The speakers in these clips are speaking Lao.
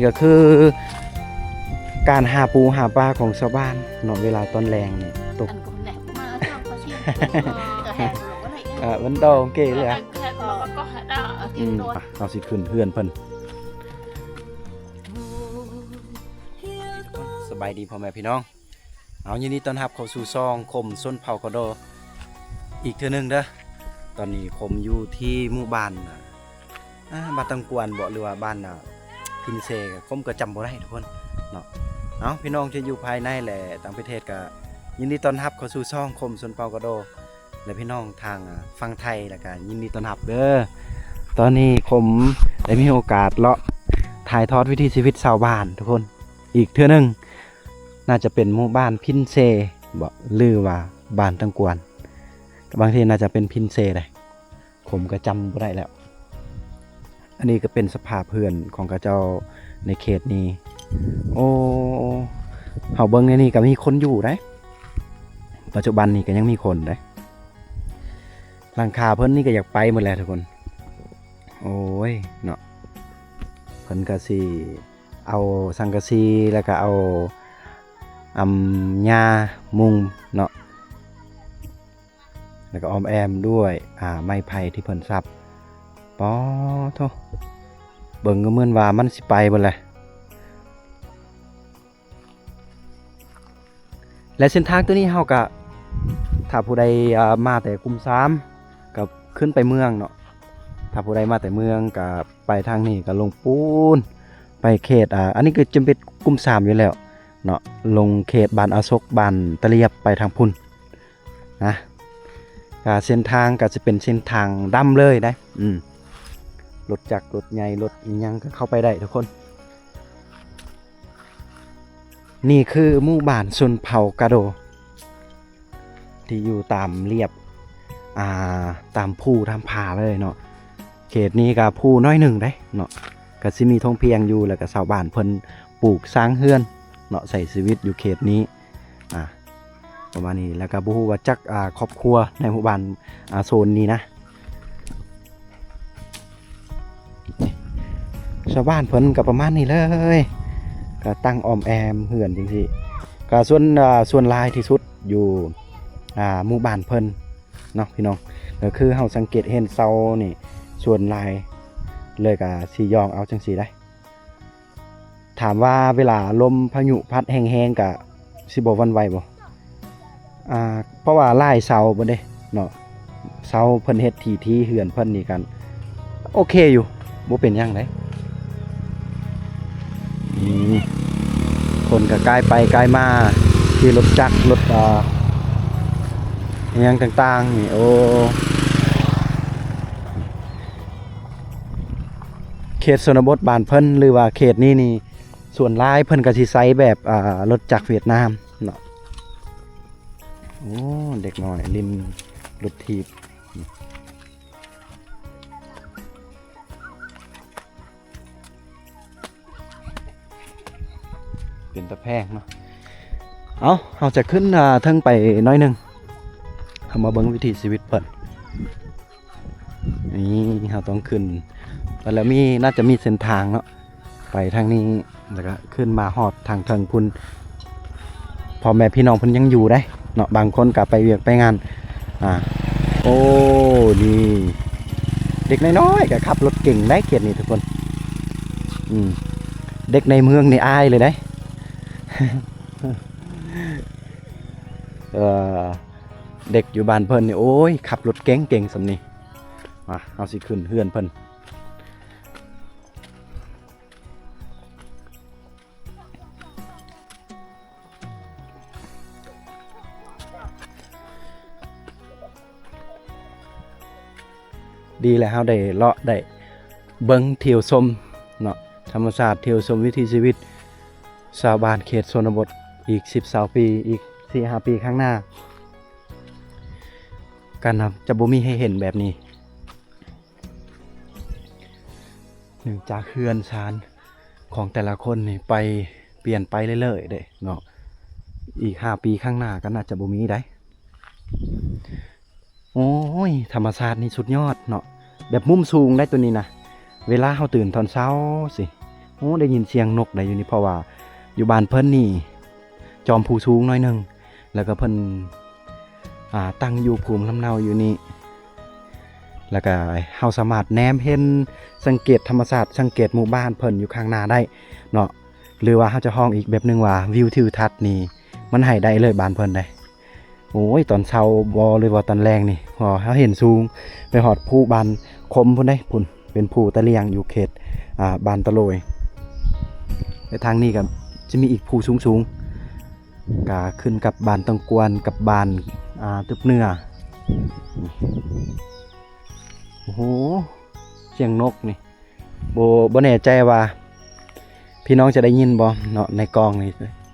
ກໍຄືການຫາປູຫາປາຂອງຊາວບ້ານເນາະ ເວລາຕອນແລງນີ້ຕົກ ອັນກໍແຫຼະມາເຈົ້າກໍຊິກໍແຮງກໍໄດ້ ເອີ ມັນດອງເກເລີຍ ເອີ ແຮງກໍກໍຫາໄດ້ ອືມ ເຮົາຊິຂຶ້ນເຮືອນເພິ່ນ. ສະບາຍດີພໍ່ແມ່ພີ່ນ້ອງ ເອົາ ຍິນດີຕ້ອນຮັບເຂົ້າສູ່ຊ່ອງຄົມຊົນເຜົ່າກະໂດອີກເທື່ອໜຶ່ງເດີ. ຕອນນີ້ຄົມຢູ່ທີ່ໝູ່ບ້ານ ອ່າ ບ້ານຕັງກວນບໍ ຫຼືວ່າບ້ານ ອ່າ ພິນເຊ ຄົມກໍຈຳບໍ່ໄດ້ທຸກຄົນເນາະ. ເອົາ ພີ່ນ້ອງທີ່ຢູ່ພາຍໃນ ແລະ ຕ່າງປະເທດ ກໍຍິນດີຕ້ອນຮັບເຂົ້າສູ່ຊ່ອງຄົມຊົນເຜົ່າກະໂດ ແລະ ພີ່ນ້ອງທາງ ອ່າ ຝັ່ງໄທ ແລ້ວກໍຍິນດີຕ້ອນຮັບເດີ. ຕອນນີ້ຄົມໄດ້ມີໂອກາດເລາະຖ່າຍທອດວິຖີຊີວິດຊາວບ້ານທຸກຄົນ ອີກເທື່ອໜຶ່ງ ໜ້າຈະເປັນໝູ່ບ້ານພິນເຊບໍ ຫຼືວ່າບ້ານຕັງກວນ ບາງທີໜ້າຈະເປັນພິນເຊໄດ໋ ຂົມກໍຈຳບໍ່ໄດ້ແລ້ວ. ອັນນີ້ກໍເປັນສະພາບເຮືອນຂອງເຂົາເຈົ້າໃນເຂດນີ້. ໂອ້ ເຮົາເບິ່ງໃນນີ້ກໍມີຄົນຢູ່ໄດ໋ ປັດຈຸບັນນີ້ກໍຍັງມີຄົນໄດ໋. ຫຼັງຄາເພິ່ນນີ້ກໍຢາກໄປໝົດແລ້ວທຸກຄົນ. ໂອ້ຍເນາະ ເພິ່ນກໍຊິ ເອົາສັງກະສີ ແລ້ວກໍເອົາ ອຳ ຫຍ້າມຸງເນາະ ແລ້ວກໍອ້ອມແອ້ມດ້ວຍ ອ່າ ໄມ້ໄຜ່ທີ່ເພິ່ນສັບ. ປາໂທ້ ເບິ່ງກໍເໝືອນວ່າມັນຊິໄປເບິດແຫຼະ. ແລະ ເສັ້ນທາງຕົວນີ້ເຮົາກະ ຖ້າຜູ້ໃດ ອ່າ ມາແຕ່ກຸ່ມສາມ ກໍຂຶ້ນໄປເມືອງເນາະ. ຖ້າຜູ້ໃດມາແຕ່ເມືອງກໍໄປທາງນີ້ ກໍລົງປູນ ໄປເຂດ ອ່າ ອັນນີ້ກໍຈະເປັນກຸ່ມສາມຢູ່ແລ້ວເນາະ ລົງເຂດບ້ານອາສົກ ບ້ານຕະລຽບ ໄປທາງພຸ້ນນະ. ກະເສັ້ນທາງກໍຊິເປັນເສັ້ນທາງດຳເລີຍເດ້. ອືມ ລົດຈັກ ລົດໃຫຍ່ ລົດອີ່ຫຍັງກໍເຂົ້າໄປໄດ້ທຸກຄົນ. ນີ້ຄືໝູ່ບ້ານຊົນເຜົ່າກະໂດ ທີ່ຢູ່ຕາມລຽບ ອ່າ ຕາມພູຕາມຜາເລີຍເນາະ. ເຂດນີ້ກໍພູໜ້ອຍໜຶ່ງເດ້ເນາະ ກໍຊິມີທົ່ງພຽງຢູ່ ແລ້ວກໍຊາວບ້ານເພິ່ນປູກສ້າງເຮືອນເນາະ ໃຊ້ຊີວິດຢູ່ເຂດນີ້ ອ່າ ປະມານນີ້. ແລ້ວກໍບໍ່ຮູ້ວ່າຈັກ ອ່າ ຄອບຄົວໃນໝູ່ບ້ານ ອ່າ ໂຊນນີ້ນະ. ຊາວບ້ານເພິ່ນກໍປະມານນີ້ເລີຍ ກໍຕັ້ງອ້ອມແອ້ມເຮືອນຈັ່ງຊີ້. ກໍສ່ວນ ອ່າ ສ່ວນຫຼາຍທີ່ສຸດຢູ່ ອ່າ ໝູ່ບ້ານເພິ່ນເນາະ ພີ່ນ້ອງ. ກໍຄືເຮົາສັງເກດເຫັນເສົານີ້ ສ່ວນຫຼາຍເລີຍກໍຊິຍ້ອງເອົາຈັ່ງຊີ້ໄດ໋. ຖາມວ່າເວລາລົມພາຍຸພັດແຮງໆ ກະຊິບໍ່ຫວັ່ນໄຫວບໍ່? ອ່າ ເພາະວ່າຫຼາຍເສົາເພິ່ນເດ້ເນາະ ເສົາເພິ່ນເຮັດທີ່ ທີ່ເຮືອນເພິ່ນນີ້ກັນໂອເຄຢູ່ ບໍ່ເປັນຫຍັງເດ້. ອືມ ຄົນກະກາຍໄປກາຍມາ ຂີ່ລົດຈັກ ລົດ ອ່າ ອີ່ຫຍັງຕ່າງໆນີ້ ໂອ້ ເຂດຊົນນະບົດບ້ານເພິ່ນ ຫຼືວ່າເຂດນີ້ນີ້ ສ່ວນຫຼາຍເພິ່ນກໍຊິໃຊ້ແບບ ອ່າ ລົດຈັກຫວຽດນາມເນາະ. ໂອ້ ເດັກນ້ອຍຫຼິ້ນລົດຖີບ ເປັນຕາແພງເນາະ. ເອົາ ເຮົາຈະຂຶ້ນ ອ່າ ເທິງໄປໜ້ອຍໜຶ່ງ ເຮົາມາເບິ່ງວິຖີຊີວິດເພິ່ນ. ນີ້ເຮົາຕ້ອງຂຶ້ນໄປແລ້ວ ມີ ໜ້າຈະມີເສັ້ນທາງເນາະ ໄປທາງນີ້ ແລ້ວກໍຂຶ້ນມາຮອດທາງເທິງພຸ້ນ. ພໍ່ແມ່ພີ່ນ້ອງເພິ່ນຍັງຢູ່ເດ້ເນາະ ບາງຄົນກໍໄປວຽກໄປງານ. ອ່າ ໂອ້ ນີ້ເດັກນ້ອຍໆກໍຂັບລົດເກັ່ງໄດ໋ເຂດນີ້ທຸກຄົນ. ອືມ ເດັກໃນເມືອງນີ້ອາຍເລີຍໄດ໋. ເອີ ເດັກຢູ່ບ້ານເພິ່ນນີ້ ໂອ້ຍ ຂັບລົດເກັ່ງໆ ສ່ຳນີ້. ມາ ເຮົາຊິຂຶ້ນເຮືອນເພິ່ນ. ດີແລ້ວ ເຮົາໄດ້ເລາະ ໄດ້ເບິ່ງ ທ່ຽວຊົມເນາະ ທຳມະຊາດ ທ່ຽວຊົມວິຖີຊີວິດຊາວບ້ານເຂດຊົນນະບົດ. ອີກສິບຊາວປີ ອີກສີ່ຫ້າປີຂ້າງໜ້າ ກໍໜ້າຈະບໍ່ມີໃຫ້ເຫັນແບບນີ້ ເນື່ອງຈາກເຮືອນຊານຂອງແຕ່ລະຄົນນີ້ໄປ ປ່ຽນໄປເລື້ອຍໆເດ້ເນາະ. ອີກຫ້າປີຂ້າງໜ້າກໍໜ້າຈະບໍ່ມີໃດ໋. ໂອ້ຍ ທຳມະຊາດນີ້ສຸດຍອດເນາະ ແບບມຸມສູງໄດ໋ໂຕນີ້ນະ. ເວລາເຮົາຕື່ນຕອນເຊົ້າຊິ ໂອ້ ໄດ້ຍິນສຽງນົກໄດ້ຢູ່ນີ້ ເພາະວ່າຢູ່ບ້ານເພິ່ນນີ້ຈອມພູສູງໜ້ອຍໜຶ່ງ ແລ້ວກໍເພິ່ນ ອ່າ ຕັ້ງຢູ່ພູມລຳເນົາຢູ່ນີ້ ແລ້ວກໍເຮົາສາມາດແນມເຫັນ ສັງເກດທຳມະຊາດ ສັງເກດໝູ່ບ້ານເພິ່ນຢູ່ຂ້າງໜ້າໄດ້ເນາະ ຫຼືວ່າເຮົາຈະຮ້ອງອີກແບບໜຶ່ງວ່າ ວິວທິວທັດນີ້ມັນໃຫ້ໄດ້ເລີຍບ້ານເພິ່ນເດ້. ໂອ້ຍ ຕອນເຊົ້າບໍ່ ຫຼືວ່າຕອນແລງນີ້ ເຮົາເຫັນສູງໄປຮອດພູບ້ານຄົມພຸ້ນເດ້ ພຸ້ນເປັນພູຕະຫຼຽງຢູ່ເຂດ ອ່າ ບ້ານຕະໂຫຼຍ ແລະ ທາງນີ້ກໍຈະມີອີກພູສູງໆ ກະຂຶ້ນກັບບ້ານຕົງກວນ ກັບບ້ານ ອ່າ ຕຶບເໜືອ. ໂອ້ໂຫ ສຽງນົກນີ້ ບໍ່ ບໍ່ແນ່ໃຈວ່າພີ່ນ້ອງຈະໄດ້ຍິນບໍ່ເນາະ ໃນກ້ອງນີ້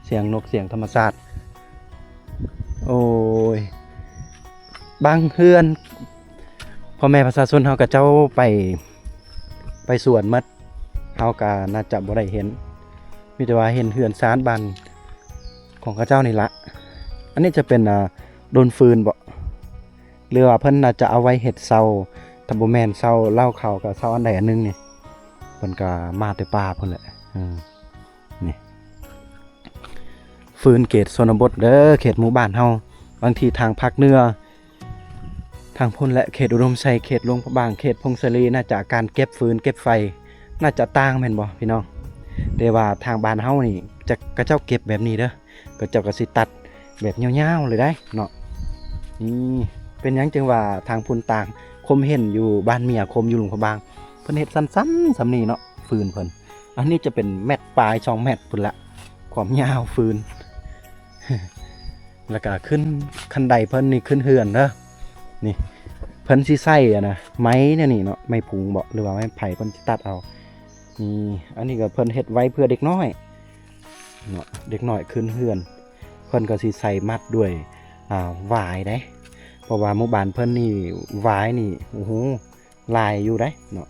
ສຽງນົກ ສຽງທຳມະຊາດ. ໂອ້ຍ ບາງເຮືອນ ພໍ່ແມ່ປະຊາຊົນເຮົາ ເຂົາເຈົ້າໄປ ໄປສວນໝົດ ເຮົາກໍໜ້າຈະບໍ່ໄດ້ເຫັນ ມີແຕ່ວ່າເຫັນເຮືອນຊານບ້ານຂອງເຂົາເຈົ້ານີ້ລະ. ອັນນີ້ຈະເປັນ ອ່າ ດົນຟືນບໍ ຫຼືວ່າເພິ່ນໜ້າຈະເອົາໄວ້ເຮັດເຊົາ ຖ້າບໍ່ແມ່ນເຊົາເຫຼົ້າເຂົ້າ ກໍເຊົາອັນໃດອັນໜຶ່ງນີ້ ເພິ່ນກໍມາແຕ່ປ່າພຸ້ນແຫຼະ. ເອີ ນີ້ ຟືນເຂດຊົນນະບົດເດີ ເຂດໝູ່ບ້ານເຮົາ ບາງທີທາງພາກເໜືອ ທາງພຸ້ນແຫຼະ ເຂດອຸດົມໄຊ ເຂດຫຼວງພະບາງ ເຂດຜົ້ງສາລີ ໜ້າຈະການເກັບຟືນເກັບໄຟໜ້າຈະຕ່າງແມ່ນບໍ່ພີ່ນ້ອງ? ແຕ່ວ່າທາງບ້ານເຮົານີ້ຈະ ເຂົາເຈົ້າເກັບແບບນີ້ເດີ ເຂົາເຈົ້າກໍຊິຕັດແບບຍາວໆເລີຍໄດ໋ເນາະ. ນີ້ ເປັນຫຍັງຈຶ່ງວ່າທາງພຸ້ນຕ່າງ ຄົມເຫັນຢູ່ບ້ານເມຍຄົມຢູ່ຫຼວງພະບາງ ເພິ່ນເຮັດສັ້ນໆສ່ຳນີ້ເນາະ ຟືນເພິ່ນ. ອັນນີ້ຈະເປັນແມັດປາຍ ສອງແມັດພຸ້ນລະ ຄວາມຍາວຟືນ. ແລ້ວກະຂຶ້ນ ຄັນໄດເພິ່ນນີ້ຂຶ້ນເຮືອນເດີ. ນີ້ ເພິ່ນຊິໃຊ້ອັນນະ ໄມ້ແນວນີ້ເນາະ ໄມ້ພຸງເບາະ ຫຼືວ່າໄມ້ໄຜ່ ເພິ່ນຊິຕັດເອົາ. ນີ້ ອັນນີ້ກໍເພິ່ນເຮັດໄວ້ເພື່ອເດັກນ້ອຍເນາະ ເດັກນ້ອຍຂຶ້ນເຮືອນ ເພິ່ນກໍຊິໃສ່ມັດດ້ວຍ ອ່າ ຫວາຍເດ້ ເພາະວ່າໝູ່ບ້ານເພິ່ນນີ້ ຫວາຍນີ້ ໂອ້ໂຫ ຫຼາຍຢູ່ເດ້ເນາະ.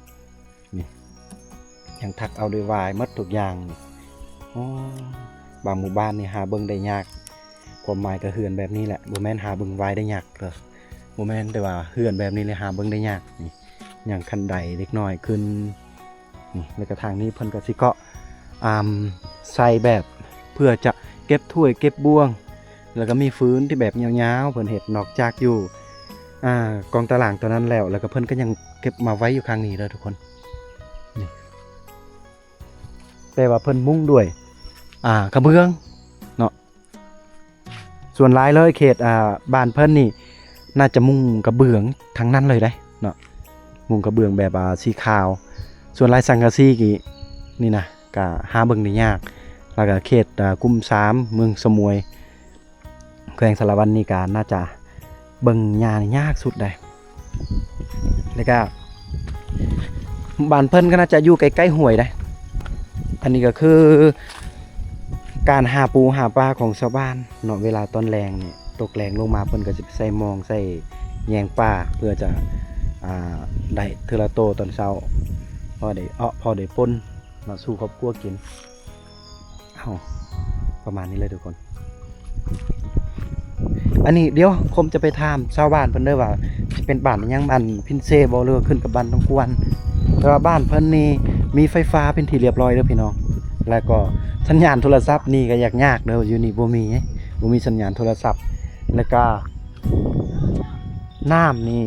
ນີ້ ຍັງຖັກເອົາດ້ວຍຫວາຍໝົດທຸກຢ່າງນີ້. ໂອ້ ບາງໝູ່ບ້ານນີ້ຫາເບິ່ງໄດ້ຍາກ. ຄວາມໝາຍກໍເຮືອນແບບນີ້ແຫຼະ ບໍ່ແມ່ນຫາເບິ່ງຫວາຍໄດ້ຍາກເດີ ບໍ່ແມ່ນ ແຕ່ວ່າເຮືອນແບບນີ້ແຫຼະຫາເບິ່ງໄດ້ຍາກ. ນີ້ ຍັງຄັນໄດເດັກນ້ອຍຂຶ້ນ. ນີ້ ແລ້ວກໍທາງນີ້ເພິ່ນກໍຊິເກາະ ອ່າ ໃສ່ແບບເພື່ອຈະເກັບຖ້ວຍເກັບບ່ວງ ແລ້ວກໍມີຟືນທີ່ແບບຍາວໆ ເພິ່ນເຮັດ ນອກຈາກຢູ່ ອ່າ ກອງຕາລາງຕົວນັ້ນແລ້ວ ແລ້ວກໍເພິ່ນກໍຍັງເກັບມາໄວ້ຢູ່ຂ້າງນີ້ເດີທຸກຄົນ. ນີ້ ແຕ່ວ່າເພິ່ນມຸງດ້ວຍ ອ່າ ກະເບື້ອງເນາະ. ສ່ວນຫຼາຍເລີຍເຂດ ອ່າ ບ້ານເພິ່ນນີ້ ໜ້າຈະມຸງກະເບື້ອງທັງນັ້ນເລີຍເດ້ເນາະ ມຸງກະເບື້ອງແບບ ອ່າ ສີຂາວ. ສ່ວນຫຼາຍສັງກະສີນີ້ ນີ້ນະ ກະຫາເບິ່ງໄດ້ຍາກ. ແລ້ວກະເຂດ ອ່າ ກຸ່ມສາມ ເມືອງສະໝວຍ ແຂວງສາລະວັນນີ້ກໍໜ້າຈະເບິ່ງຫຍ້ານີ້ຍາກສຸດໃດ໋ ແລ້ວກໍບ້ານເພິ່ນກໍໜ້າຈະຢູ່ໃກ້ໆຫ້ວຍໃດ໋. ອັນນີ້ກໍຄືການຫາປູຫາປາຂອງຊາວບ້ານເນາະ ເວລາຕອນແລງນີ້ ຕົກແລງລົງມາເພິ່ນກໍຊິໄປໃສ່ມອງໃສ່ແຍງປາ ເພື່ອຈະ ອ່າ ໄດ້ເທື່ອລະໂຕຕອນເຊົ້າ ພໍໄດ້ເອາະພໍໄດ້ປົນເນາະ ສູ່ຄອບຄົວກິນ. ເອົາ ປະມານນີ້ເລີຍທຸກຄົນ. ອັນນີ້ດຽວຄົມຈະໄປຖາມຊາວບ້ານເພິ່ນເດີວ່າ ຊິເປັນບ້ານຫຍັງ ບ້ານພິນເຊບໍ ຫຼືວ່າຂຶ້ນກັບບ້ານຕົງກວນ. ແຕ່ວ່າບ້ານເພິ່ນນີ້ມີໄຟຟ້າເປັນທີ່ລຽບຮ້ອຍເດີພີ່ນ້ອງ ແລ້ວກໍສັນຍານໂທລະສັບນີ້ກໍຍາກໆເດີ ຢູ່ນີ້ບໍ່ມີ ບໍ່ມີສັນຍານໂທລະສັບ ແລ້ວກໍນ້ຳນີ້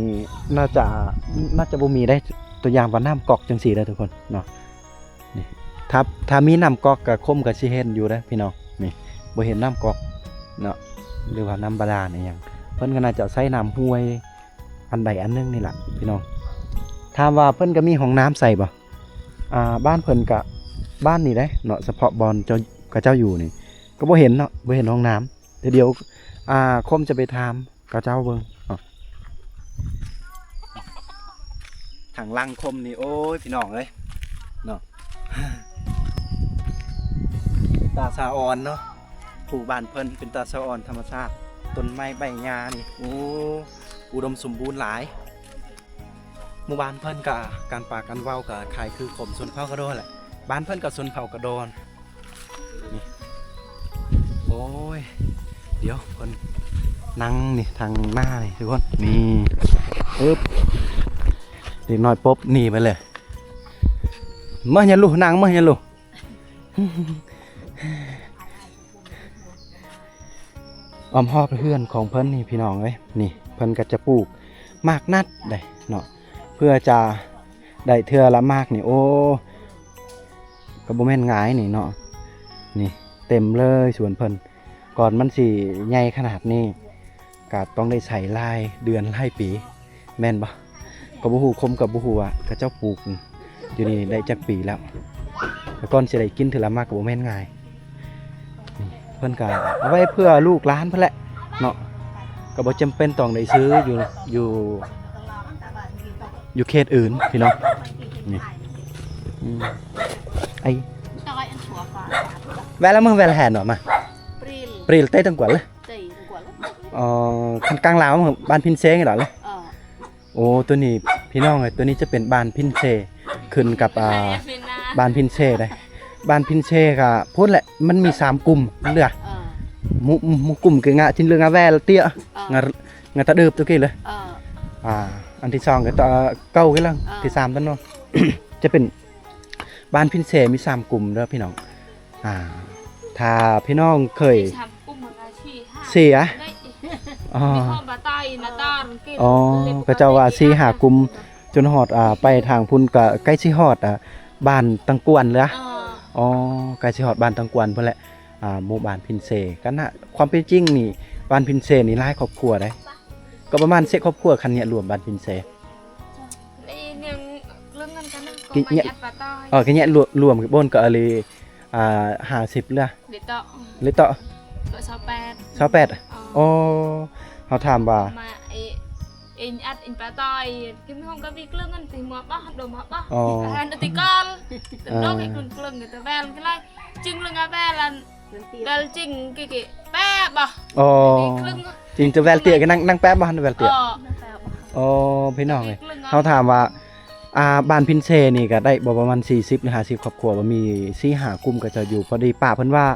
ໜ້າຈະ ໜ້າຈະບໍ່ມີໄດ໋ ຕົວຢ່າງວ່ານ້ຳກັອກຈັ່ງຊີ້ເດີທຸກຄົນເນາະ. ນີ້ ຖ້າ ຖ້າມີນ້ຳກັອກກະຄົມກະຊິເຫັນຢູ່ເດ້ພີ່ນ້ອງ. ນີ້ ບໍ່ເຫັນນ້ຳກັອກເນາະ ຫຼືວ່ານ້ຳບາດານອີ່ຫຍັງ ເພິ່ນກໍໜ້າຈະໃຊ້ນ້ຳຫ້ວຍອັນໃດອັນໜຶ່ງນີ້ລະພີ່ນ້ອງ. ຖາມວ່າເພິ່ນກໍມີຫ້ອງນ້ຳໃສ່ບໍ່? ອ່າ ບ້ານເພິ່ນກະ ບ້ານນີ້ເດ້ເນາະ ສະເພາະບ່ອນເຈົ້າ ຂະເຈົ້າຢູ່ນີ້ ກໍບໍ່ເຫັນເນາະ ບໍ່ເຫັນຫ້ອງນ້ຳ. ແຕ່ດຽວ ອ່າ ຄົມຈະໄປຖາມ ເຂົາເຈົ້າເບິ່ງເນາະ. ທາງຫຼັງຄົມນີ້ ໂອ້ຍ ພີ່ນ້ອງເອີຍເນາະ ຕາສະອອນເນາະ ພູບ້ານເພິ່ນເປັນຕາສະອອນທຳມະຊາດ ຕົ້ນໄມ້ໃບຫຍ້ານີ້ ໂອ້ ອຸດົມສົມບູນຫຼາຍ. ໝູ່ບ້ານເພິ່ນກະ ການປາກການເວົ້າກະຄ້າຍຄືຄົມຊົນເຜົ່າກະດອນແຫຼະ ບ້ານເພິ່ນກະຊົນເຜົ່າກະດອນ. ນີ້ ໂອ້ຍ ດຽວເພິ່ນນັ່ງນີ້ ທາງໜ້ານີ້ທຸກຄົນ ນີ້ ອຶບ ເດັກນ້ອຍປົບໜີໄປເລີຍ. ມາຫຍັງລູກ ນັ່ງມາຫຍັງລູກ. ອ້ອມຮອບເຮືອນຂອງເພິ່ນນີ້ພີ່ນ້ອງເອີຍ ນີ້ເພິ່ນກໍຈະປູກໝາກນັດໄດ໋ເນາະ ເພື່ອຈະໄດ້ເທື່ອລະໝາກນີ້ ໂອ້ ກໍບໍ່ແມ່ນງ່າຍນີ້ເນາະ ນີ້ເຕັມເລີຍສວນເພິ່ນ ກ່ອນມັນຊິໃຫຍ່ຂະໜາດນີ້ ກໍຕ້ອງໄດ້ໃຊ້ຫຼາຍເດືອນຫຼາຍປີ ແມ່ນບໍ່? ກໍບໍ່ຮູ້ ຄົມກໍບໍ່ຮູ້ວ່າເຂົາເຈົ້າປູກຢູ່ນີ້ໄດ້ຈັກປີແລ້ວ ແລ້ວກ່ອນຊິໄດ້ກິນເທື່ອລະໝາກກໍບໍ່ແມ່ນງ່າຍ ນີ້ເພິ່ນກໍເອົາໄວ້ເພື່ອລູກຫຼານເພິ່ນແຫຼະເນາະ ກໍບໍ່ຈຳເປັນຕ້ອງໄດ້ຊື້ຢູ່ ຢູ່ ຢູ່ເຂດອື່ນພີ່ນ້ອງ ນີ້ ອືມ ໄອ້ Start in four, five. Waar moet wel heen, mama? Bril. Bril, tyd dan kwel. Tyd dan kwel. ອໍ ຄັນກາງລາວ ບ້ານພິນເຊນີ້ດອກເລີຍ ເອີ ໂອ້ ຕົວນີ້ພີ່ນ້ອງເອີຍ ຕົວນີ້ຈະເປັນບ້ານພິນເຊ ຂຶ້ນກັບ ອ່າ ບ້ານພິນເຊໄດ໋ ບ້ານພິນເຊກໍພຸ້ນແຫຼະ ມັນມີສາມກຸ່ມເຫຼືອ ເອີ ໝູ່ ໝູ່ກຸ່ມຄືງາຈິນເລືອງາແວລເຕຍ ເອີ ງາ ງາຕະເດີບຕົວກີ້ເລີຍ ເອີ ອ່າ ອັນທີສອງກໍຕະເກົາກິເລີງ ເອີ ທີສາມຕະໂນ ຈະເປັນບ້ານພິນເຊມີສາມກຸ່ມເດີພີ່ນ້ອງ ອ່າ ຖ້າພີ່ນ້ອງເຄີຍ ສາມກຸ່ມ ສີ່ຫ້າ ເສຍ ໄດ້ ອໍ ມີຄວາມບາໄຕນະຕອນກິນ ອໍ ເລັບ ເຂົາເຈົ້າວ່າສີ່ຫ້າກຸ່ມ ຈົນຮອດ ອ່າ ໄປທາງພຸ້ນກໍໃກ້ຊິຮອດ ອ່າ ບ້ານຕັງກວນເລີຍ ອໍ ອໍ ໃກ້ຊິຮອດບ້ານຕັງກວນພຸ້ນແຫຼະ ອ່າ ໝູ່ບ້ານພິນເຊ ກັນນະ ຄວາມເປັນຈິງນີ້ ບ້ານພິນເຊນີ້ຫຼາຍຄອບຄົວເດ້ ກໍປະມານເຈັດຄອບຄົວ ຄັນແຍກລວມບ້ານພິນເຊ ອີ່ຫຍັງເລື່ອງເງິນກັນນະ ກໍ ກິ ແຍກ ມາແຍກປາຕ້ອຍ ເອີ ກໍແຍກລວມ ລວມກັນບົນກໍອາລີ ອ່າ ຫ້າສິບເຫຼືອ ເລໂຕະ ເລໂຕະ ກໍຊາວແປດ ຊາວແປດ ອໍ ອໍ ເຮົາຖາມວ່າ ມາເອ ເອັນອັດເອັນປາຕ້ອຍ ກິນຫ້ອງກະບີເລື່ອງເງິນຕິໝໍ້ບໍ່ ໂດມບໍ່ ອໍ ອັນຕິກອລ ເອີ ໂດມໃຫ້ເລື່ອງເງິນແຕ່ແວນກໍໄດ້ ຈຶ່ງເລື່ອງອາແວນ ແວນເຕຍ ແວນຈິງກິກິແປະບໍ່ ອໍ ຈິງຈະແວນເຕຍກໍນັ່ງ ນັ່ງແປະບໍ່ ແວນເຕຍ ອໍ ພີ່ນ້ອງເອີຍ ເຮົາຖາມວ່າ ອ່າ ບ້ານພິນເຊນີ້ກໍໄດ້ບໍ່ປະມານສີ່ສິບ ຫຼື ຫ້າສິບຄອບຄົວ ບໍ່ມີສີ່ຫ້າກຸ່ມ ເຂົາເຈົ້າຢູ່ ພໍດີປ້າເພິ່ນວ່າ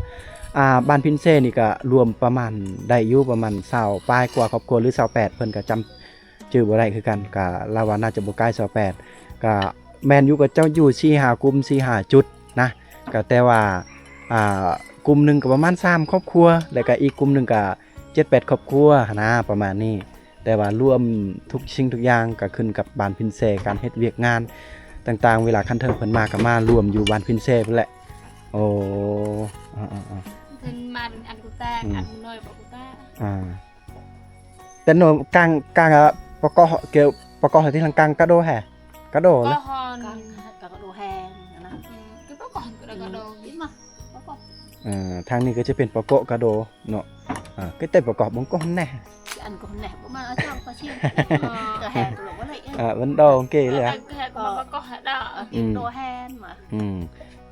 ອ່າ ບ້ານພິນເຊນີ້ກໍລວມປະມານໄດ້ຢູ່ປະມານຊາວປາຍກວ່າຄອບຄົວ ຫຼື ຊາວແປດ ເພິ່ນກໍຈຳ ຈື່ບໍ່ໄດ້ຄືກັນ ກະລາວວ່າໜ້າຈະບໍ່ກາຍຊາວແປດ ກະແມ່ນຢູ່ ເຂົາເຈົ້າຢູ່ສີ່ຫ້າກຸ່ມ ສີ່ຫ້າຈຸດນະ ກະແຕ່ວ່າ ອ່າ ກຸ່ມໜຶ່ງກະປະມານສາມຄອບຄົວ ແລ້ວກະອີກກຸ່ມໜຶ່ງກະເຈັດແປດຄອບຄົວຫັ້ນນະ ປະມານນີ້ ແຕ່ວ່າລວມທຸກສິ່ງທຸກຢ່າງກະຂຶ້ນກັບບ້ານພິນເຊ ການເຮັດວຽກງານຕ່າງໆ ເວລາຄັນເທິງເພິ່ນມາກະມາລວມຢູ່ບ້ານພິນເຊພຸ້ນແຫຼະ ໂອ້ ອ່າໆໆ ເພິ່ນມາອັນກູແຕກ ອືມ ອັນນ້ອຍບໍ່ກູແຕກ ອ່າ Tên nó căng, căng, à, pokok, kiểu, pokok thì thằng căng cá đô hả? Cá đô là. Pokok hòn. Căng, căng cá đô hèn, nè. Ừ, cái pokok hòn, cái đô, cá đô. Ừ, biết mà. Pokok. Ờ, thằng này cái chứ bên pokok cá đô, nó. À, cái tên pokok bông con nè. Cái ăn con nè, bông mà ở trong có chi. Ờ. Cái hèn của nó có lệ. À, vẫn đô, ok, ờ, là. Cái hèn của nó pokok hả đó. Ờ, cái đô hèn mà. Ừ.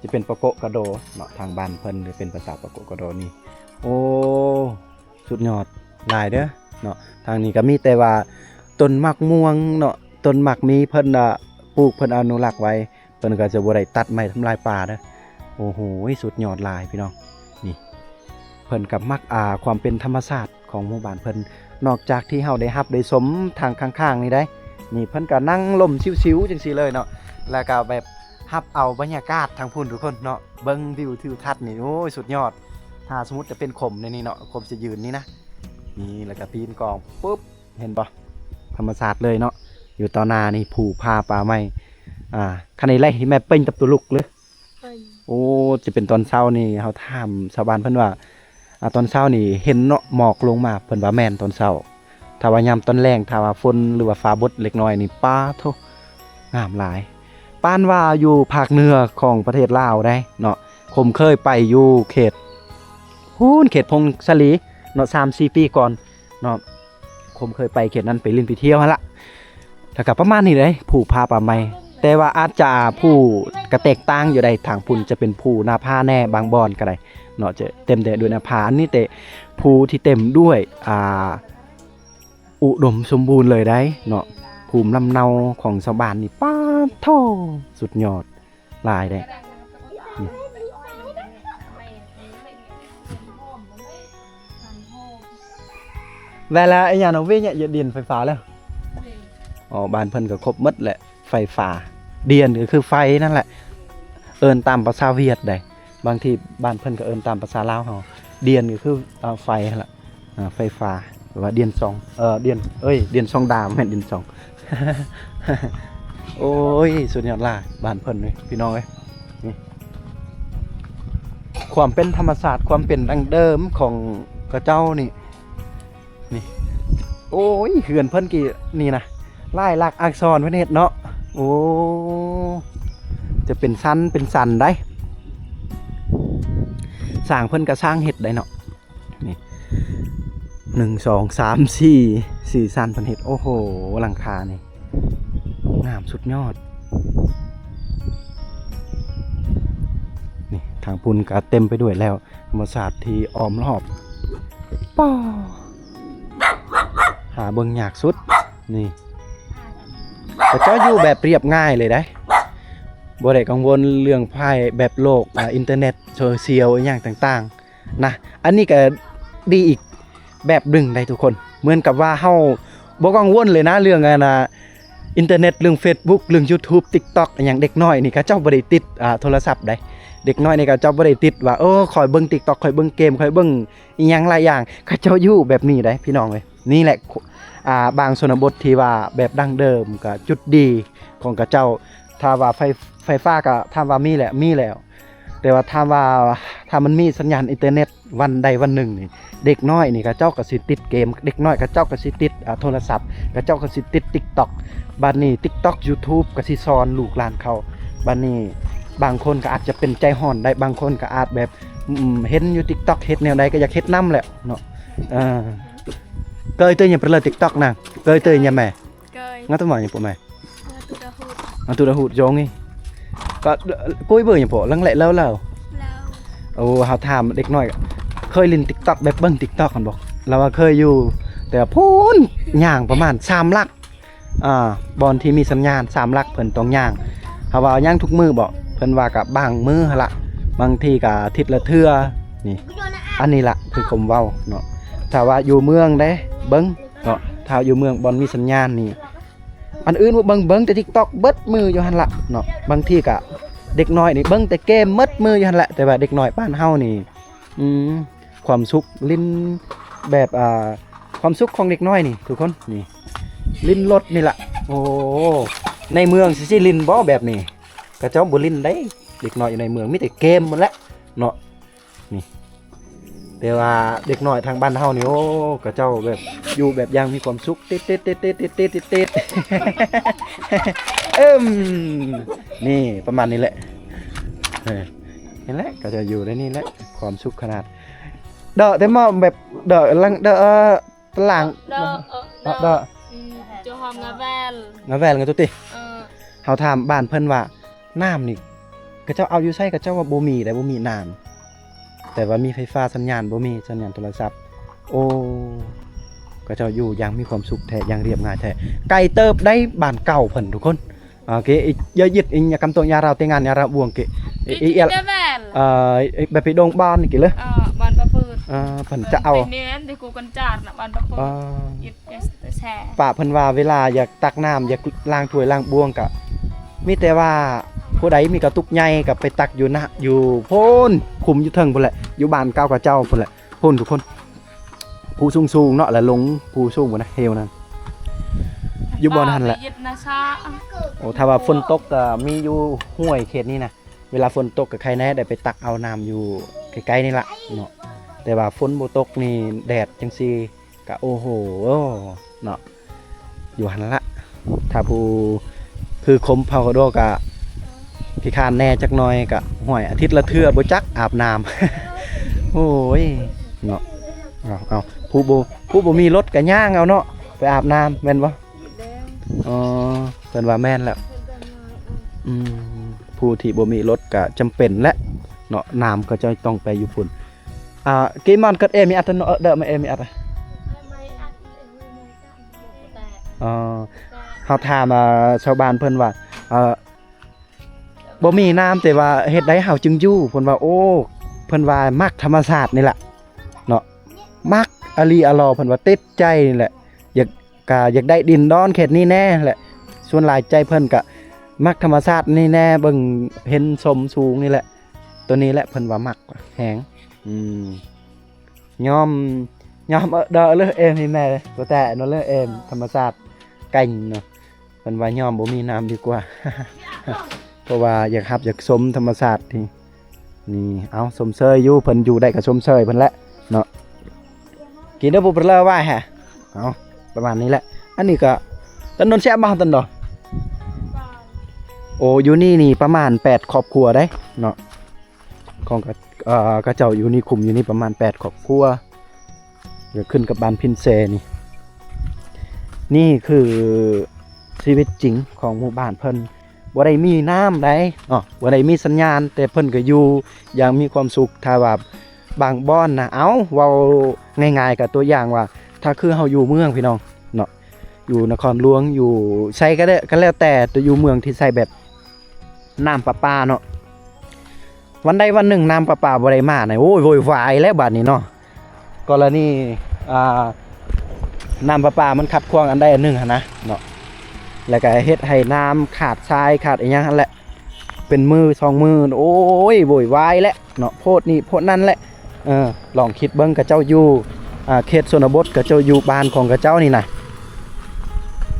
ຈະເປັນປະໂກະກະໂດເນາະ ທາງບ້ານເພິ່ນຈະເປັນພາສາປະໂກະກະໂດນີ້ ໂອ້ ສຸດຍອດຫຼາຍເດີເນາະ. ທາງນີ້ກໍມີແຕ່ວ່າຕົ້ນໝາກມ່ວງເນາະ ຕົ້ນໝາກມີເພິ່ນ ອ່າ ປູກ ເພິ່ນອະນຸລັກໄວ້ ເພິ່ນກໍຈະບໍ່ໄດ້ຕັດໄມ້ທຳລາຍປ່າເດີ. ໂອ້ໂຫ ສຸດຍອດຫຼາຍພີ່ນ້ອງ. ນີ້ເພິ່ນກໍມັກ ອ່າ ຄວາມເປັນທຳມະຊາດຂອງໝູ່ບ້ານເພິ່ນ ນອກຈາກທີ່ເຮົາໄດ້ຮັບໄດ້ຊົມທາງຂ້າງໆນີ້ໄດ໋ ນີ້ເພິ່ນກໍນັ່ງລົມຊິວໆ ຈັ່ງຊີ້ເລີຍເນາະ ແລ້ວກໍແບບຮັບເອົາບັນຍາກາດທາງພຸ້ນທຸກຄົນເນາະ. ເບິ່ງວິວທິວທັດນີ້ ໂອ້ຍ ສຸດຍອດ. ຖ້າສົມມຸດຈະເປັນຂົມໃນນີ້ເນາະ ຂົມຈະຢືນນີ້ນະ ນີ້ ແລ້ວກໍປີນກອງ ປຶບ ເຫັນບໍ່ ທຳມະຊາດເລີຍເນາະ. ຢູ່ຕໍ່ໜ້ານີ້ພູຜາປ່າໄມ້ ອ່າ ຄັນນີ້ໄລ່ແມ່ເປັນຕັບຕຸລຸກເລີຍ. ໂອ້ ຈະເປັນຕອນເຊົ້ານີ້ ເຮົາຖາມຊາວບ້ານເພິ່ນວ່າ ອ່າ ຕອນເຊົ້ານີ້ເຫັນເນາະ ໝອກລົງມາ ເພິ່ນວ່າແມ່ນຕອນເຊົ້າ. ຖ້າວ່າຍາມຕອນແລງ ຖ້າວ່າຝົນ ຫຼືວ່າຟ້າບົດເລັກນ້ອຍນີ້ ປາໂທ້ ງາມຫຼາຍ. ປານວ່າຢູ່ພາກເໜືອຂອງປະເທດລາວໄດ໋ເນາະ ຂົມເຄີຍໄປຢູ່ເຂດພຸ້ນ ເຂດຜົ້ງສາລີເນາະ ສາມສີ່ປີກ່ອນເນາະ ຂົມເຄີຍໄປເຂດນັ້ນ ໄປຫຼິ້ນໄປທ່ຽວຫັ້ນລະ. ແລ້ວກໍປະມານນີ້ເດ້ ພູຜາປ່າໄມ້ ແຕ່ວ່າອາດຈະພູກໍແຕກຕ່າງຢູ່ໄດ໋ ທາງພຸ້ນຈະເປັນພູໜ້າຜາແດ່ ບາງບ່ອນກໍໄດ້ເນາະ ຈະເຕັມແຕ່ດ້ວຍໜ້າຜາ. ອັນນີ້ແຕ່ພູທີ່ເຕັມດ້ວຍ ອ່າ ອຸດົມສົມບູນເລີຍໄດ໋ເນາະ. ພູມລຳເນົາຂອງຊາວບ້ານນີ້ ປາດໂທ້ ສຸດຍອດຫຼາຍເດ້. ແລ້ວ ແລ້ວອີຫຍັງເນາະ ເວຍເນຍ ເດືອນໄຟຟ້າແລ້ວ. ອໍ ບ້ານເພິ່ນກໍຄົບໝົດແຫຼະ ໄຟຟ້າ ດຽນກໍຄືໄຟນັ້ນແຫຼະ ເອີ້ນຕາມພາສາຫວຽດໃດ໋. ບາງທີບ້ານເພິ່ນກໍເອີ້ນຕາມພາສາລາວເຮົາ ດ່ຽນກໍຄື ເອີ ໄຟຫັ້ນລະ ອ່າ ໄຟຟ້າ ຫຼືວ່າດ່ຽນສອງ ເອີ ດ່ຽນ ເອີຍ ດ່ຽນສອງດາວ ແມ່ນດ່ຽນສອງ ໂອ້ຍ ສຸດຍອດຫຼາຍ ບ້ານເພິ່ນນີ້ ພີ່ນ້ອງເອີຍ ນີ້ ຄວາມເປັນທຳມະຊາດ ຄວາມເປັນດັ້ງເດີມຂອງເຂົາເຈົ້ານີ້ ນີ້ ໂອ້ຍ ເຮືອນເພິ່ນກີ້ນີ້ນະ ລາຍລັກອັກສອນເພິ່ນເຮັດເນາະ ໂອ້ ຈະເປັນຊັ້ນເປັນຊັ້ນໄດ໋ ຊ່າງເພິ່ນກໍຊ່າງເຮັດໄດ໋ເນາະ ນີ້ ໜຶ່ງ ສອງ ສາມ ສີ່ ສີ່ຊັ້ນເພິ່ນເຮັດ ໂອ້ໂຫ ຫຼັງຄານີ້ງາມສຸດຍອດ ນີ້ ທາງພຸ້ນກໍເຕັມໄປດ້ວຍແລ້ວ ທຳມະຊາດທີ່ອ້ອມຮອບ ປ້າ ຫາເບິ່ງຍາກສຸດ ນີ້ ເຂົາເຈົ້າຢູ່ແບບລຽບງ່າຍເລີຍໄດ໋ ບໍ່ໄດ້ກັງວົນເລື່ອງໄພແບບໂລກ ອາ ອິນເຕີເນັດ ໂຊຊຽວ ອີ່ຫຍັງຕ່າງໆ ນະ ອັນນີ້ກໍດີອີກແບບໜຶ່ງໄດ໋ທຸກຄົນ ເໝືອນກັບວ່າເຮົາບໍ່ກັງວົນເລີຍນະ ເລື່ອງອັນນ່າ ອິນເຕີເນັດ ເລື່ອງເຟສບຸກ ເລື່ອງຢູທູບ ຕິກຕັອກ ອີ່ຫຍັງ ເດັກນ້ອຍນີ້ເຂົາເຈົ້າບໍ່ໄດ້ຕິດ ອ່າ ໂທລະສັບໄດ໋ ເດັກນ້ອຍນີ້ເຂົາເຈົ້າບໍ່ໄດ້ຕິດວ່າ ເອີ ຂ້ອຍເບິ່ງຕິກຕັອກ ຂ້ອຍເບິ່ງເກມ ຂ້ອຍເບິ່ງອີ່ຫຍັງຫຼາຍຢ່າງ ເຂົາເຈົ້າຢູ່ແບບນີ້ໄດ໋ ພີ່ນ້ອງເອີຍ ນີ້ແຫຼະ ອ່າ ບາງຊົນນະບົດທີ່ວ່າແບບດັ້ງເດີມ ກໍຈຸດດີຂອງເຂົາເຈົ້າ ຖ້າວ່າໄຟ ໄຟຟ້າກໍຖາມວ່າມີແຫຼະ ມີແລ້ວ ແຕ່ວ່າຖາມວ່າ ຖ້າມັນມີສັນຍານອິນເຕີເນັດວັນໃດວັນໜຶ່ງນີ້ ເດັກນ້ອຍນີ້ເຂົາເຈົ້າກໍຊິຕິດເກມ ເດັກນ້ອຍເຂົາເຈົ້າກໍຊິຕິດ ອ່າ ໂທລະສັບ ເຂົາເຈົ້າກໍຊິຕິດຕິກຕັອກ ບາດນີ້ຕິກຕັອກ ຢູທູບ ກໍຊິສອນລູກຫຼານເຂົາ ບາດນີ້ບາງຄົນກໍອາດຈະເປັນໃຈຮ້ອນໄດ້ ບາງຄົນກໍອາດແບບ ອືມ ເຫັນຢູ່ຕິກຕັອກເຮັດແນວໃດກໍຢາກເຮັດນຳແຫຼະເນາະ ເອີ ເຄີຍເຕີຍຫຍັງໄປເລີຍຕິກຕັອກນະ ເຄີຍເຕີຍຫຍັງແມ່ Kơi. Ngatu mai nyepo mai? Ngatu dahut. Ngatu dahut jong ni. Ka koi bơ nyepo lang lek lau lau. Lau. Ô, hao tham đek noi. Khơi len TikTok, bep bơng TikTok kan bok. Lau khơi yu. Te phun nhang ປະມານສາມຫຼັກ. ອ່າ ບ່ອນທີ່ມີສັນຍານສາມຫຼັກເພິ່ນຕ້ອງຍ່າງ. ເຮົາວ່າຍ່າງທຸກມື້ບໍ? ເພິ່ນວ່າກະບາງມື້ຫັ້ນລະ ບາງທີກະອາທິດລະເທື່ອ. ນີ້ ອັນນີ້ລະຄືຄວາມເວົ້າເນາະ. ຖ້າວ່າຢູ່ເມືອງເດ້ ເບິ່ງເນາະ ຖ້າຢູ່ເມືອງບ່ອນມີສັນຍານນີ້ ອັນອື່ນບໍ່ເບິ່ງ ເບິ່ງແຕ່ TikTok ເບິດມື້ຢູ່ຫັ້ນລະເນາະ. ບາງທີກະເດັກນ້ອຍນີ້ເບິ່ງແຕ່ເກມເບິດມື້ຢູ່ຫັ້ນແຫຼະ. ແຕ່ວ່າເດັກນ້ອຍບ້ານເຮົານີ້ ອືມ ຄວາມສຸກຫຼິ້ນແບບ ອ່າ ຄວາມສຸກຂອງເດັກນ້ອຍນີ້ທຸກຄົນ ນີ້ຫຼິ້ນລົດນີ້ລະ. ໂອ້ ໃນເມືອງຊິ ຊິຫຼິ້ນບໍ່ແບບນີ້? ເຂົາເຈົ້າບໍ່ຫຼິ້ນເດ້ ເດັກນ້ອຍຢູ່ໃນເມືອງມີແຕ່ເກມໝົດແຫຼະເນາະ. ນີ້ ແຕ່ວ່າເດັກນ້ອຍທາງບ້ານເຮົານີ້ ໂອ້ ເຂົາເຈົ້າແບບຢູ່ແບບຢ່າງມີຄວາມສຸກ ຕິດໆໆໆ ເອີມ ນີ້ປະມານນີ້ແຫຼະ. ເອີ ນີ້ແຫຼະ ເຂົາເຈົ້າຢູ່ໃນນີ້ແຫຼະ ຄວາມສຸກຂະໜາດ. ເດາະແຕ່ໝໍ້ແບບ ເດາະຫຼັງ ເດາະ ຕະຫຼາງ ເດາະ ເອີ ເດາະ ເດາະ ອືມ ເຈົ້າຫອມງາແວນ ງາແວນ ງາຕຸຕິ ເອີ ເຮົາຖາມບ້ານເພິ່ນວ່າ ນ້ຳນີ້ ເຂົາເຈົ້າເອົາຢູ່ໃສ? ເຂົາເຈົ້າວ່າບໍ່ມີເດ້ ບໍ່ມີນ້ຳ ແຕ່ວ່າມີໄຟຟ້າ ສັນຍານບໍ່ມີ ສັນຍານໂທລະສັບ. ໂອ້ ເຂົາເຈົ້າຢູ່ຢ່າງມີຄວາມສຸກແທ້ ຢ່າງລຽບງ່າຍແທ້. ໄກເຕີບໄດ໋ ບ້ານເກົ່າເພິ່ນທຸກຄົນ. ໂອເຄ ຢາຍຶດ ຢ່າກຳຕົງ ຢາຣາວແຕ່ງງານ ຢາຣາວບ່ວງເກ ອີ ອີ ເອລ ເອີ ແບບໄປດົງບ້ານນີ້ເກເລີ ເອີ ບ້ານປະພຶດ ເອີ ເພິ່ນຈະເອົາ ເປັນແມ່ນທີ່ກູກັນຈາດນະ ບ້ານປະພຶດ ເອີ ປະເພິ່ນວ່າເວລາຢາກຕັກນ້ຳ ຢາກລ້າງຖ້ວຍລ້າງບ່ວງ ກະມີແຕ່ວ່າຜູ້ໃດມີກະຕຸກໃຫຍ່ກະໄປຕັກຢູ່ນະ ຢູ່ພຸ້ນ ຂຸມຢູ່ເທິງພຸ້ນແຫຼະ ຢູ່ບ້ານເກົ່າເຂົາເຈົ້າພຸ້ນແຫຼະ ພຸ້ນທຸກຄົນ ພູສູງໆເນາະ ແລ້ວລົງພູສູງພຸ້ນນະ ເຫວນັ້ນ ຢູ່ບ່ອນຫັ້ນແຫຼະ. ໂອ້ ຖ້າວ່າຝົນຕົກກະມີຢູ່ຫ້ວຍເຂດນີ້ນະ ເວລາຝົນຕົກກະໄຄແນ່ ໄດ້ໄປຕັກເອົານ້ຳຢູ່ໃກ້ໆນີ້ລະເນາະ. ແຕ່ວ່າຝົນບໍ່ຕົກນີ້ ແດດຈັ່ງຊີ້ ກະໂອ້ໂຫເນາະ ຢູ່ຫັ້ນລະ. ຖ້າຜູ້ຄືຄົມເຜົ່າກະໂດກະຂີ້ຄ້ານແດ່ຈັກໜ່ອຍ ກະຫ້ວຍອາທິດລະເທື່ອບໍ່ຈັກອາບນ້ຳ. ໂອ້ຍເນາະ ເອົາ ເອົາ ຜູ້ບໍ່ ຜູ້ບໍ່ມີລົດກະຍ່າງເອົາເນາະ ໄປອາບນ້ຳແມ່ນບໍ່? ອໍ ເພິ່ນວ່າແມ່ນແລ້ວ. ອືມ ຜູ້ທີ່ບໍ່ມີລົດກະຈຳເປັນແຫຼະເນາະ ນ້ຳກໍຈະຕ້ອງໄປຢູ່ພຸ້ນ. ອ່າ ກະມອນກັດເອມີອັດເນາະ ເດີມາເອມີອັດ. ອໍ ເຮົາຖາມ ອ່າ ຊາວບ້ານເພິ່ນວ່າ ເອີ ບໍ່ມີນ້ຳ ແຕ່ວ່າເຮັດໃດເຮົາຈຶ່ງຢູ່? ເພິ່ນວ່າ ໂອ້ ເພິ່ນວ່າມັກທຳມະຊາດນີ້ລະເນາະ ມັກອາລີອາລໍ່ ເພິ່ນວ່າຕິດໃຈນີ້ແຫຼະ ຢາກ ກະຢາກໄດ້ດິນດອນເຂດນີ້ແນ່ແຫຼະ. ສ່ວນຫຼາຍໃຈເພິ່ນກະມັກທຳມະຊາດນີ້ແນ່ ເບິ່ງເຫັນຊົມສູງນີ້ແຫຼະ. ໂຕນີ້ແຫຼະເພິ່ນວ່າມັກແຮງ. ອືມ ຍອມ ຍອມເອີເດີເລີເອມໃຫ້ແມ່ ບໍ່ແຕ່ເນາະ ເລີເອມ ທຳມະຊາດ ແກ່ງເນາະ. ເພິ່ນວ່າຍອມບໍ່ມີນ້ຳດີກວ່າ ເພາະວ່າຢາກຮັບຢາກຊົມທຳມະຊາດທີ່ນີ້. ເອົາ ຊົມເຊີຍຢູ່ ເພິ່ນຢູ່ໄດ້ກໍຊົມເຊີຍເພິ່ນແຫຼະເນາະ. ກິນເດີ ບໍ່ເປີດເລີວ່າແຮະ. ເອົາ ປະມານນີ້ແຫຼະ. ອັນນີ້ກໍ ຖະໜົນແຊບບໍ່ ຖະໜົນ? ໂອ້ ຢູ່ນີ້ນີ້ປະມານແປດຄອບຄົວເດ້ເນາະ. ຂອງ ເອີ ເຂົາເຈົ້າຢູ່ນິຄຸມຢູ່ນີ້ປະມານແປດຄອບຄົວ ກໍຂຶ້ນກັບບ້ານພິນເຊນີ້. ນີ້ຄືຊີວິດຈິງຂອງໝູ່ບ້ານເພິ່ນ. ບໍ່ໄດ້ມີນ້ຳໃດເນາະ ບໍ່ໄດ້ມີສັນຍານ ແຕ່ເພິ່ນກໍຢູ່ຢ່າງມີຄວາມສຸກ. ຖ້າວ່າບາງບ່ອນນະ ເອົາ ເວົ້າງ່າຍໆ ກໍຕົວຢ່າງວ່າ ຖ້າຄືເຮົາຢູ່ເມືອງ ພີ່ນ້ອງເນາະ ຢູ່ນະຄອນຫຼວງ ຢູ່ໃສກໍໄດ້ ກໍແລ້ວແຕ່ ແຕ່ຢູ່ເມືອງທີ່ໃຊ້ແບບ ນ້ຳປະປາເນາະ. ວັນໃດວັນໜຶ່ງນ້ຳປະປາບໍ່ໄດ້ມານະ ໂອ້ຍ ໂວຍວາຍແລ້ວບາດນີ້ເນາະ. ກໍລະນີ ອ່າ ນ້ຳປະປາມັນຂັດຂວາງອັນໃດອັນໜຶ່ງຫັ້ນນະເນາະ ແລ້ວກໍເຮັດໃຫ້ນ້ຳຂາດສາຍຂາດອີ່ຫຍັງຫັ້ນແຫຼະ ເປັນມື້ສອງມື້ ໂອ້ຍ ໂວຍວາຍແລ້ວເນາະ ໂພດນີ້ໂພດນັ້ນແຫຼະ. ເອີ ລອງຄິດເບິ່ງ ເຂົາເຈົ້າຢູ່ ອ່າ ເຂດຊົນນະບົດ ເຂົາເຈົ້າຢູ່ບ້ານຂອງເຂົາເຈົ້ານີ້ນະ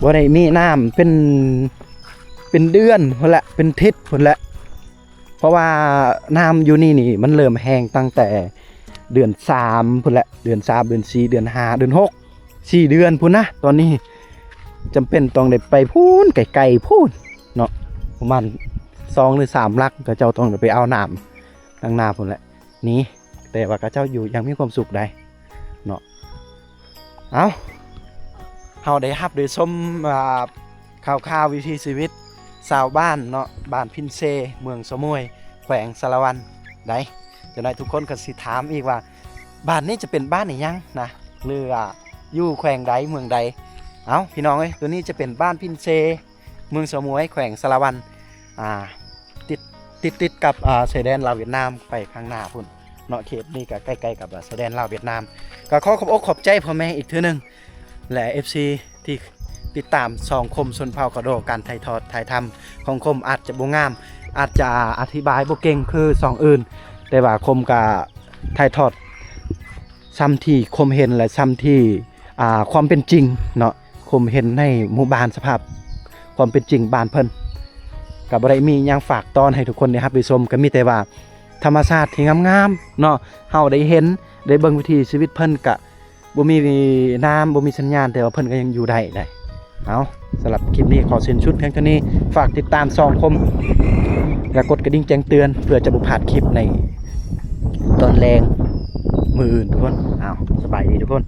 ບໍ່ໄດ້ມີນ້ຳເປັນ ເປັນເດືອນພຸ້ນແຫຼະ ເປັນທິດພຸ້ນແຫຼະ. ເພາະວ່ານ້ຳຢູ່ນີ້ນີ້ມັນເລີ່ມແຫ້ງຕັ້ງແຕ່ເດືອນສາມພຸ້ນແຫຼະ ເດືອນສາມ ເດືອນສີ່ ເດືອນຫ້າ ເດືອນຫົກ ສີ່ເດືອນພຸ້ນນະ. ຕອນນີ້ຈຳເປັນຕ້ອງໄດ້ໄປພຸ້ນ ໄກໆພຸ້ນເນາະ ປະມານສອງຫຼືສາມຫຼັກ ເຂົາເຈົ້າຕ້ອງໄດ້ໄປເອົານ້ຳທາງໜ້າພຸ້ນແຫຼະ. ນີ້ ແຕ່ວ່າເຂົາເຈົ້າຢູ່ຢ່າງມີຄວາມສຸກໃດເນາະ. ເອົ້າ ເຮົາໄດ້ຮັບໄດ້ຊົມ ອ່າ ຂ່າວໆ ວິຖີຊີວິດຊາວບ້ານເນາະ ບ້ານພິນເຊ ເມືອງສະໝວຍ ແຂວງສາລະວັນໄດ໋. ຈັກໜ້ອຍທຸກຄົນກໍຊິຖາມອີກວ່າ ບ້ານນີ້ຈະເປັນບ້ານອີ່ຫຍັງນະ ຫຼືວ່າຢູ່ແຂວງໃດ ເມືອງໃດ? ເອົ້າ ພີ່ນ້ອງເອີຍ ໂຕນີ້ຈະເປັນບ້ານພິນເຊ ເມືອງສະໝວຍ ແຂວງສາລະວັນ ອ່າ ຕິດ ຕິດ ຕິດກັບ ອ່າ ຊາຍແດນລາວຫວຽດນາມໄປຂ້າງໜ້າພຸ້ນເນາະ. ເຂດນີ້ກໍໃກ້ໆກັບ ອ່າ ຊາຍແດນລາວຫວຽດນາມ. ກໍຂໍຂອບອົກຂອບໃຈພໍ່ແມ່ອີກເທື່ອໜຶ່ງ ແລະ ເອັຟຊີ ທີ່ຕິດຕາມຊ່ອງຄົມຊົນເຜົ່າກະໂດ. ການຖ່າຍທອດຖ່າຍທຳຂອງຄົມອາດຈະບໍ່ງາມ ອາດຈະອະທິບາຍບໍ່ເກັ່ງຄືຊ່ອງອື່ນ ແຕ່ວ່າຄົມກະຖ່າຍທອດຊ່ຳທີ່ຄົມເຫັນ ແລະ ຊ່ຳທີ່ ອ່າ ຄວາມເປັນຈິງເນາະ ຄົມເຫັນໃນໝູ່ບ້ານ ສະພາບຄວາມເປັນຈິງບ້ານເພິ່ນ. ກໍບໍ່ໄດ້ມີຫຍັງຝາກຕ້ອນໃຫ້ທຸກຄົນໄດ້ຮັບໄດ້ຊົມ ກໍມີແຕ່ວ່າທຳມະຊາດທີ່ງາມໆເນາະ ເຮົາໄດ້ເຫັນໄດ້ເບິ່ງວິຖີຊີວິດເພິ່ນ ກະບໍ່ມີນ້ຳ ບໍ່ມີສັນຍານ ແຕ່ວ່າເພິ່ນກໍຍັງຢູ່ໄດ້ໄດ໋. ເອົາ ສຳລັບຄລິບນີ້ຂໍສິ້ນສຸດພຽງເທົ່ານີ້. ຝາກຕິດຕາມຊ່ອງຄົມ ແລະ ກົດກະດິ່ງແຈ້ງເຕືອນ ເພື່ອຈະບໍ່ພາດຄລິບໃນຕອນແລງມື້ອື່ນທຸກຄົນ. ເອົາ ສະບາຍດີທຸກຄົນ.